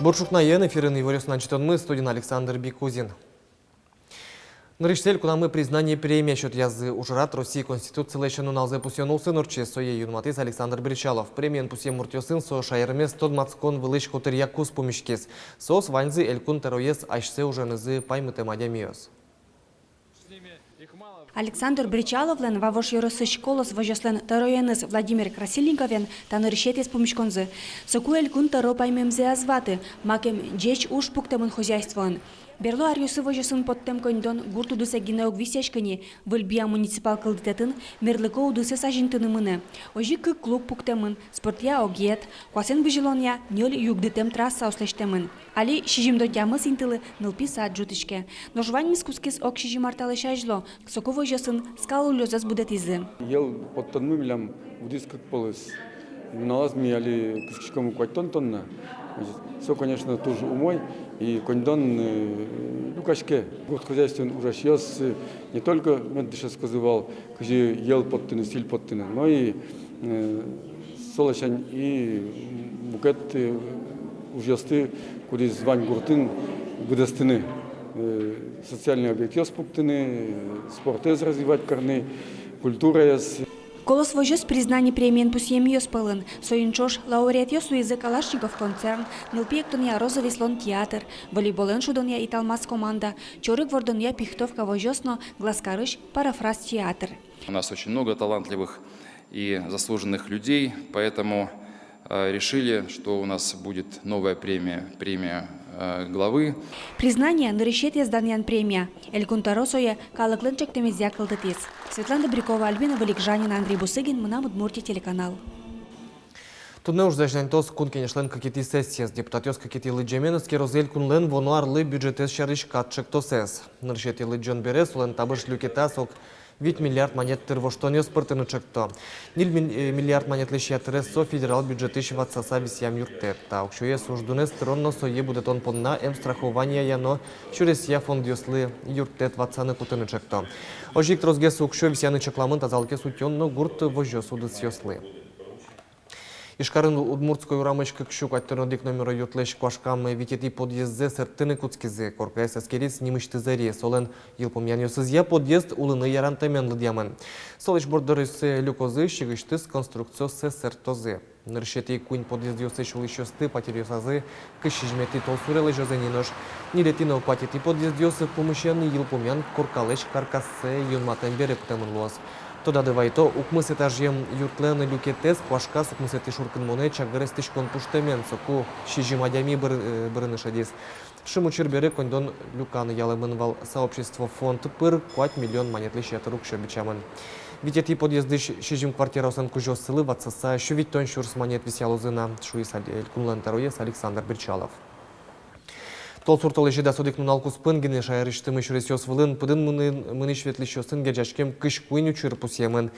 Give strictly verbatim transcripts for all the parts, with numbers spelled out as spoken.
Бур ӵукнаен! Эфирын иворъёсын ӵытонмы, студиын Александр Бикузин. Нырысьсэ элькунамы «Признание» премия сётъязы. Ужрад Россия Конституцилэсь нуналзэ пусъён улсын ортчиз. Сое юнматӥз Александр Бречалов. Премиен пусъем муртъёсын со шаермес тодматскон вылысь котыръя куспо миськиз. Соос ваньзы элькун тӧроез асьсэ уженызы паймытэм адямиос. Александр Бречаловлэн Вавож ёросысь «Колос» возёслэн тӧроеныз Владимир Красильниковен та нырысетӥез пумиськонзы. Соку элькун тӧро паймемзэ ӧз ваты, макем ӟеч уж пуктэмын хозяйствоын. Берло аръёсы возёсын поттэм коньдон гурт удысэ гинэ уг висъяськы ни. Выль Бия муниципал кылдытэтын мерлыко удысэз азинтыны мынэ. Озьы кык клуб пуктэмын, спортъя огъет, куасэн бызьылонъя ньыль югдытэм трассаос лэсьтэмын. Али сизьымдон тямыс интылы нылпи сад ӝутӥське. Нош ваньмыз кутскиз ог сизьым ар талэсь азьло. Соку возёсын скал улёзэс будэтӥзы. Йӧл поттонмы милям вуиз кык полэс. Нуналаз ми али кыскиськом куатьтон тонна. Со, конечно, туж умой, и коньдон, э, люкаське. Гурт хозяйствоын ужасьёс, э, не только мед дышетскозы вал, кызьы йӧл поттыны, сӥль поттыны, но и, э, со ласянь и мукет, э, ужъёсты, кудӥз вань гуртын, быдэстыны, э, социальной объектъёс пуктыны, э, спортэз развивать карыны, культураез. «Колос» возёс «Признание» премиен пусъемъёс пӧлын. Соин ӵош лауреатъёс луизы Калашников концерн, нылпи эктонъя «Роза веслон» театр, волейболэн шудонъя «Италмас» команда, чорыг вордонъя «Пихтовка» возёс но Глазкарысь «Парафраз» театр. У нас очень много талантливых и заслуженных людей, поэтому, э, решили, что у нас будет новая премия, премия, э, главы. «Признание» нырысетӥез данъян премия. Элькун тӧро сое калыклэн ӵектэмезъя кылдытӥз. Светлана Добрякова, Альбина Вылегжанина, Андрей Бусыгин, «Мынам Удмуртие» телеканал. Туннэ ужзэ азьланьтоз Кун Кенешлэн кыкетӥ сессиез. Депутатъёс кыкетӥ лыдӟемен эскерозы элькунлэн вуоно арлы бюджетэз сярысь кат ӵектосэз. Нырысетӥ лыдӟон бере солэн табыш люкетаз ог вить миллиард манет тыр воштонъёс пыртыны ӵекто. Ньыль миль-, э, миллиард манетлэсь ятырез со федерал бюджетысь ватсаса висъям юрттэт. Та уксёез уждунэз тырон но сое будэтон понна эм страхованиея но сюресъя фондъёслы юрттэт ватсаны кутыны ӵекто. Озьы ик тросгес уксё висъяны чакламын тазалыкез утён но гурт возёс удысъёслы. Ижкарын Удмуртской урамысь кык сю куатьтон одӥг номеро юртлэсь куашкам витетӥ подъездзэ сэрттыны кутскизы. Коркаез эскериз нимысьтыз ӧри. Солэн йылпумъянъёсызъя подъезд улыны ярантэмен лыдъямын. Солэсь борддоръёссэ люкозы, сигысьтыз конструкциоссэ сэрттозы. Нырысетӥ куинь подъездъёсысь улӥсьёсты патеръёсазы кызь сизьыметӥ толсуре лэзёзы ни, нош ньылетӥ но куатетӥ подъездъёс пумысен йылпумъян коркалэсь каркассэ юнматэм бере кутэмын луоз. Тодады вайто, укмыс этажъем юртлэн люкетэз куашказ укмысэтӥ шуркынмонэ чагыр эстӥськон пуштэмен, соку сизьым адями быр-, э, бырыны шедиз. Шимес учыр бере коньдон люканы ялэмын вал. Сообщество фонд пыр куать миллион манетлэсь ятыр уксё бичамын. Витетӥ подъездысь сизьым квартираослэн кузёоссылы ватсаса сю витьтон сюрс манет висъялозы на, шуиз элькунлэн тӧроез Александр Бречалов. Толсур толэзе дас одӥг нунал куспын гинэ шаерысьтымы сюресъёс вылын пыдын мыны-, мынӥсь-ветлӥсьёсын герӟаськем кызь куинь учыр пусъемын.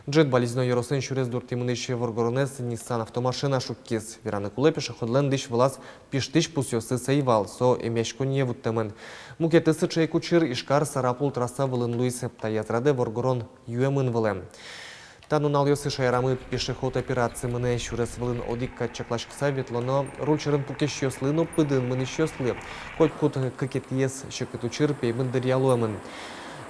Ӝыт Балезино ёросын сюрес дуртӥ мынӥсь воргоронэз Ниссан автомашина шуккиз. Вераны кулэ, пешеходлэн дӥсь вылаз пиштӥсь пусъёсыз ӧй вал, со эмъяськонние вуттэмын. Мукетыз сыӵе ик учыр Ижкар — Сарапул трасса вылын луиз. Таяз радэ воргорон юэмын вылэм. Та нуналъёсы шаерамы пешеход операция мынэ. Сюрес вылын одӥг кадь чакласькыса ветлоно руль сьӧрын пукесьёслы но пыдын мынӥсьёслы. Котькуд кыкетӥез секыт учыр пеймыт дыръя луэмын.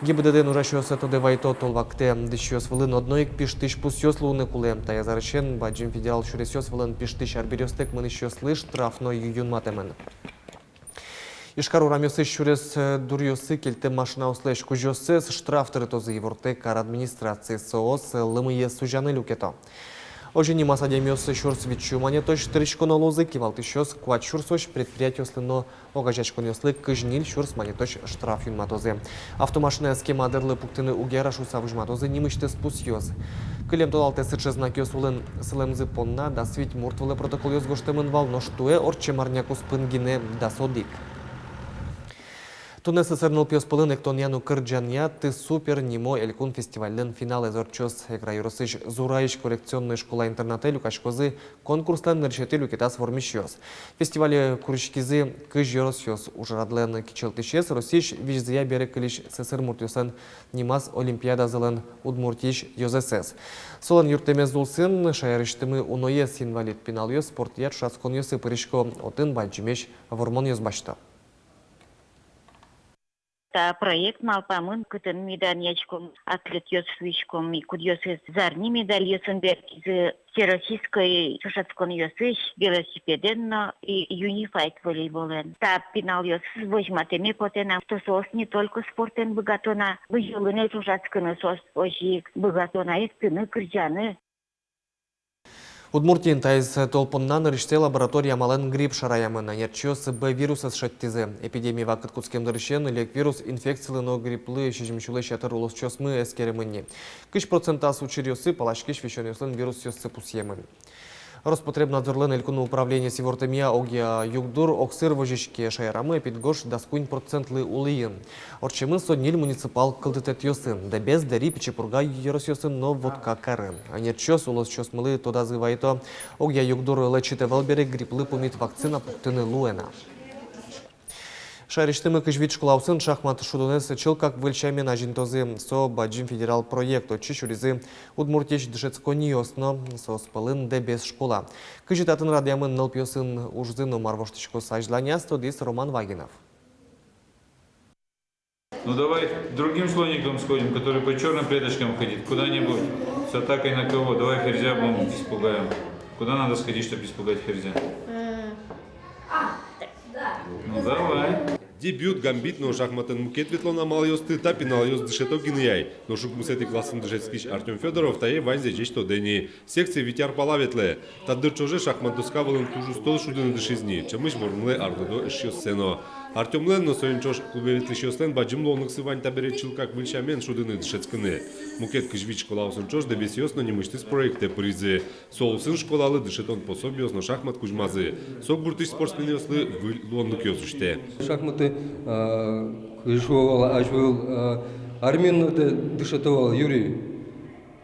ГИБДД-ын ужасьёс тодэ вайто, тол вакытэ дӥсьёс вылын одно ик пиштӥсь пусъёс луыны кулэ. Таяз арысен бадӟым федерал сюресъёс вылын пиштӥсь арбериостэк мынӥсьёслы штраф но ю-, юнматэмын. Ижкар урамъёсысь сюрес, э, дуръёсы кельтэм машинаослэсь кузёоссэс штраф тырытозы, ивортэ кар администрациез. Соос, э, лымыез сузяны люкето. Озьы нимаз адямиос сюрс вить сю манетозь тыриськоно луозы, кивалтӥсьёс куать сюрсозь, предприятиослы но огазеяськонъёслы кызь ньыль сюрс манетозь штраф юнматозы. Автомашинаез кема дырлы пуктыны уг яра шуыса возьматозы нимысьтыз пусъёс. Кылем толалтэ сыӵе знакъёс улын сылэмзы понна дас вить мурт вылэ протоколъёс гожтэмын вал, нош туэ ортчем арня куспын гинэ дас одӥг. Туннэ сӧсыр нылпиос пӧлын эктонъя но кырӟанъя «Ты супер» нимо элькун фестивальлэн финалэз ортчоз. Эгра ёросысь Зураысь коррекционной школа-интернатэ люкаськозы конкурслэн нырысетӥ люкетаз вормисьёс. Фестивале куриськизы кызь ёросъёс. Ужрадлэн кичӧлтӥсез Россиысь визьзыя бере кылись сӧсыр муртъёслэн нимаз олимпиадазылэн Удмуртиысь ёзэсэз. Солэн юрттэмез улсын шаерысьтымы уноез инвалид пиналъёс спортъя ӵошатсконъёсы пырисько, отын бадӟымесь вормонъёс басьто. Та проект малпамын, кытын ми данъяськом, атлетъёс шуиськом, и кудъёсыз зарни медальёсын бертӥзы всероссийской ӵошатсконъёсысь велосипедэн но и юнифайт волейболэн. Та пиналъёсыз возьматэме потэ на, что соос не только спортэн быгато на, бызьылыны ӵошатскыны соос озьы ик быгато на, эктыны, кырӟаны. Удмуртиын таиз тол понна нырысьсэ лаборатория амалэн грипп шараямын. Ӧнерчиос Б вирусэз шедьтӥзы. Эпидемия вакыт кутскем дырысен лек вирус инфекциялы но грипплы сизьым сюлэсь ятыр улосчиосмы эскеремын ни. Кызь процентаз учыръёсы паласькись висёнъёслэн вирусъёссы пусъемын. Роспотребнадзорлэн элькун управлениез ивортэмъя, огъя югдур огсыр возиське. Шаерамы эпидгож дас куинь процентлы улӥын. Ортчемын со ньыль муниципал кылдытэтъёсын: Дэбес, Дэри, Пичи Пурга ёросъёсын но Воткакарын. Ӧнерчиос улосчиосмылы тодазы вайто: огъя югдур лэчыт ӧвӧл бере грипплы пумит вакцина пуктыны луэ на. Шаерысьтымы кызь вить школаосын шахмат шудонэз чылкак выль сямен азинтозы. Со бадӟым федерал проект. Отчы сюризы Удмуртиысь дышетсконниос но, соос пӧлын Дэбес школа. Кызьы татын радъямын нылпиосын ужзы но мар воштӥськоз азьланяз, тодӥз Роман Вагинов. Ну, давай другим слоником сходим, который по чёрным клеточкам ходит. Куда-нибудь с атакой на кого? Давай ферзя будем испугаем. Куда надо сходить, чтобы испугать ферзя? Ну, давай. Дебют, гамбит но шахматэн мукет ветлон амалъёсты та пиналъёс дышето гинэ ай. Нош укмысэтӥ классын дышетскись Артём Фёдоров тае ваньзэ ӟеч тодэ ни. Секцие вить ар пала ветлэ. Та дыр ӵоже шахмат доска вылын туж усто шудыны дышиз ни, ӵемысь вормылэ арлыдо эшъёссэ но. Артёмлэн но соин ӵош клубе ветлӥсьёслэн бадӟым луонлыксы вань табере чылкак выль сямен шудыны, дышетскыны. Мукет кызь вить школаосын ӵош Дэбесъёс но нимысьтыз проектэ пыризы. Со улсын школалы дышетон пособиос но шахмат кузьмазы. Со гуртысь спортсменъёслы выль луонлыкъёс усьтэ. Шахматы, а, кызьы шуо вал, азьвыл, а, армиын но дышето вал, юри.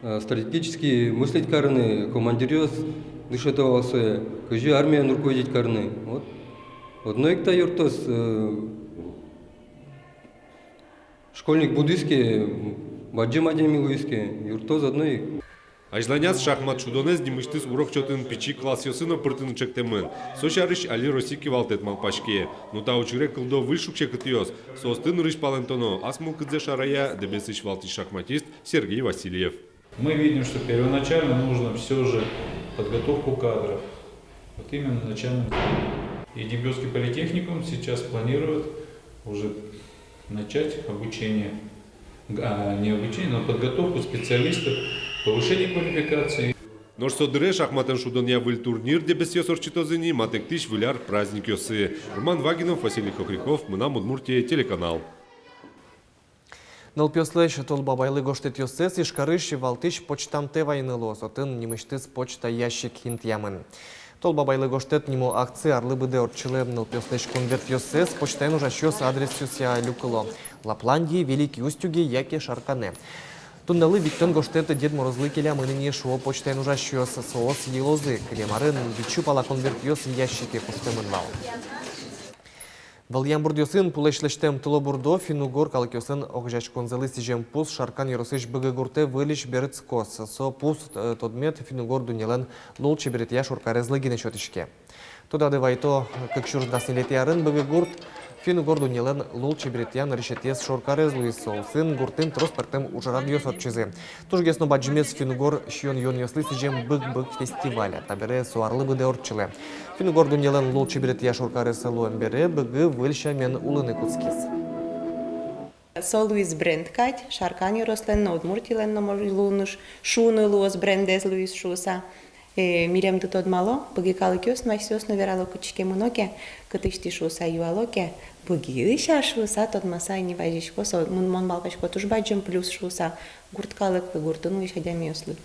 Э, стратегически мыслить карыны, командиръёс дышето вал сое, кызьы армиен руководить карыны. Вот. Одно ик та юрттоз, э, школьник будӥз ке, бадӟым адями луиз ке, юрттоз одно ик. Азьланяз шахмат шудонэз нимысьтыз урок чотын пичи классъёсы но пыртыны чектэмын. Со сярысь али Россия кивалтэт малпаське. Но та учыре кылдо выль шуг-секытъёс. Соосты нырысь палэнтоно ас мылкыдзэ шарая Дэбесысь валтӥсь шахматист Сергей Васильев. Мы видим, что первоначально нужно всё же подготовку кадров. Вот именно начальным. И Дебёсский политехникум сейчас планирует уже начать обучение, а, не обучение, но подготовку специалистов, повышение квалификации. Нош со дыре шахматэн шудонъя выль турнир Дэбесъёс ортчытозы ни матэктӥсь Выль ар праздникъёсы. Роман Вагинов, Василий Хохряков, «Мынам Удмуртие» телеканал. Нылпиослэсь Тол Бабайлы гожтэтъёссэс Ижкарысь валтӥсь почтамтэ вайыны луоз, отын нимысьтыз почта ящик интыямын. Тол Бабайлы гожтэт нимо акция арлы быдэ ортчылэ. Нылпиослэсь конвертъёссэс почтаын ужасьёс адресъёсъя люкыло: Лапландие, Великой Устюге яке Шаркане. Туннэлы витьтон гожтэт Дед Морозлы келямын ини, шуо почтаын ужасьёс. Соос йылозы. Кылем арын витьсю пала конвертъёс ящике куштэмын вал. Вӧлъям бурдъёсын пулэсь лэсьтэм тылобурдо финн-угор калыкъёслэн огазеяськонзылы сӥзем пус Шаркан ёросысь Быгы гуртэ выльысь берытскоз. Со пус, э, тодмет финн-угор дуннелэн лулчеберетъя шоркарезлы гинэ сётӥське. Тодады вайто, кык сюрс дас ньылетӥ арын Быгы гурт финн-угор дуннелэн лулчеберетъя нырысетӥез шоркарез луиз. Со улсын гуртын трос пӧртэм ужрадъёс ортчизы. Тужгес но бадӟымез финн-угор сиён-юонъёслы сӥзем «Быг-быг» фестиваль. Табере со арлы быдэ ортчылэ. Финн-угор дуннелэн лулчеберетъя шоркарез луэм бере Быгы выль сямен улыны кутскиз. Со луиз бренд кадь, Шаркан ёрослэн но, Удмуртилэн но, мож-, луыны ш-, шуыны луоз, брендэз луиз шуыса. Э, милемды тодмало, Быги калыкъёс но асьсэос но верало, кытчы ке мыно ке, кытысь тӥ шуыса юало ке, Быгиысь-а шуыса, тодмаса ини вазисько. Со, мон, мон малпасько, туж бадӟым плюс шуыса гурт калыклы, гуртын улӥсь адямиослы.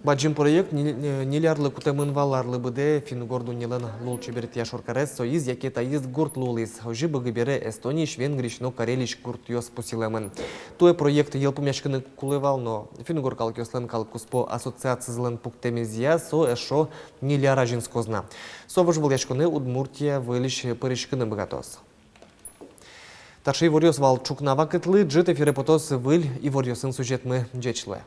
Бадӟым проект ньыль-, э, ньыль арлы кутэмын вал. Арлы быдэ финн-угор дуннелэн лулчеберетъя шоркарез соиз яке таиз гурт луылӥз. Озьы Быгы бере Эстониысь, Венгриысь но Карелиысь гуртъёс пусйылэмын. Туэ проект йылпумъяськыны кулэ вал но, финн-угор калыкъёслэн калык куспо ассоциацизылэн пуктэмезъя со эшшо ньыль ар азинскоз на. Со вожвылъяськонэ Удмуртия выльысь пыриськыны быгатоз. Таӵе иворъёс вал ӵукна вакытлы. Ӝыт эфире потоз выль иворъёсын сюжетмы. Ӟеч луэ.